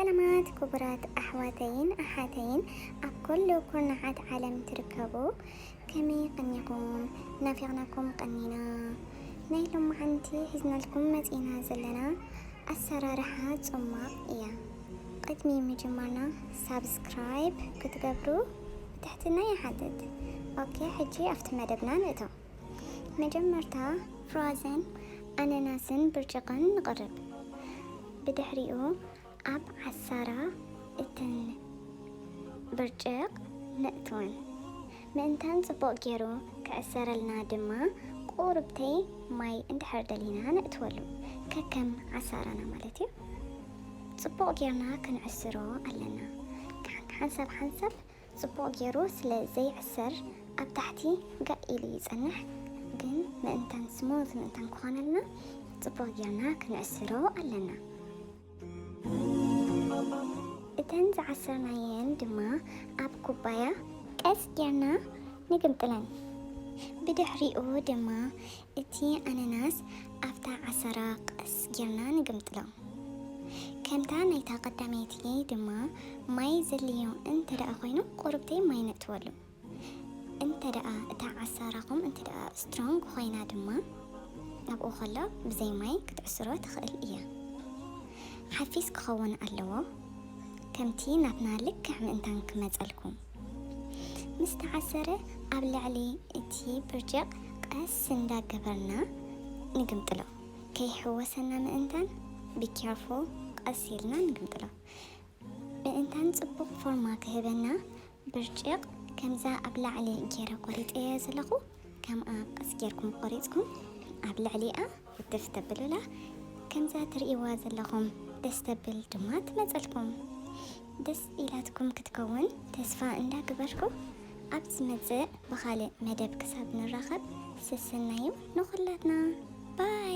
ሰላማት ክቡራት ኣሕዋተይን ኣሓተይን ኣብ ኩሉ ኩርናዓት ዓለም ትርከቡ፣ ከመይ ቀኒኹም? ናፊቕናኩም ቀኒና። ናይ ሎማዓንቲ ሒዝናልኩም መጺና ዘለና ኣሰራርሓ ጽሟቕ እያ። ቅድሚ ምጅማርና ሳብስክራይብ ክትገብሩ ብትሕትና ይሓትት። ኦኬ፣ ሕጂ ኣብቲ መደብና ንእቶ። መጀመርታ ፍሮዘን ኣነናስን ብርጭቕን ንቕርብ። ብድሕሪኡ ኣብ ዓሳራ እተን ብርጭቕ ነእትወን። ምእንታን ጽቡቕ ገይሩ ክዕሰረልና ድማ ቁሩብተይ ማይ እንድሕር ደሊና ነእትወሉ። ከከም ዓሳራና ማለት እዩ። ጽቡቕ ጌርና ክንዕስሮ ኣለና። ሓንሳብ ሓንሳብ ጽቡቕ ገይሩ ስለ ዘይዕሰር ኣብ ታሕቲ ጋእ ኢሉ ይጸንሕ፣ ግን ምእንታን ስሙዝ ምእንታን ክኾነልና ጽቡቕ ጌርና ክንዕስሮ ኣለና። እተን ዝዓሰርናየን ድማ ኣብ ኩባያ ቀስ ጌርና ንግምጥለን። ብድሕሪኡ ድማ እቲ ኣነናስ ኣብታ ዓሰራ ቀስ ጌርና ንግምጥሎ። ከምታ ናይታ ቀዳመይቲ ድማ ማይ ዘድልዮ እንተ ደኣ ኮይኑ ቁሩብተይ ማይ ነእትወሉ። እንተ ደኣ እታ ዓሳራኹም እንተ ደኣ ስትሮንግ ኮይና ድማ ኣብኡ ከሎ ብዘይ ማይ ክትዕስሮ ትኽእል እያ። ሓፊስ ክኸውን ኣለዎ፣ ከምቲ ናትና ልክዕ ምእንታን ክመጸልኩም። ምስ ተዓሰረ ኣብ ልዕሊ እቲ ብርጭቕ ቀስ እንዳገበርና ንግምጥሎ። ከይሕወሰና ምእንታን ቢኬርፉል ቀስ ኢልና ንግምጥሎ። ምእንታን ጽቡቕ ፎርማ ክህበና ብርጭቕ ከምዛ ኣብ ላዕሊ ገይረ ቆሪጸያ ዘለኹ ከምኣ ቀስ ጌርኩም ቆሪጽኩም ኣብ ልዕሊኣ ውትፍ ተብሉላ። ከምዛ ትርእይዋ ዘለኹም ደስ ተብል ድማ ትመጸልኩም። ደስ ኢላትኩም ክትከውን ተስፋ እንዳገበርኩ ኣብ ዝመጽእ ብኻልእ መደብ ክሳብ ንራኸብ ሰሰናዩ ንኹላትና። ባይ።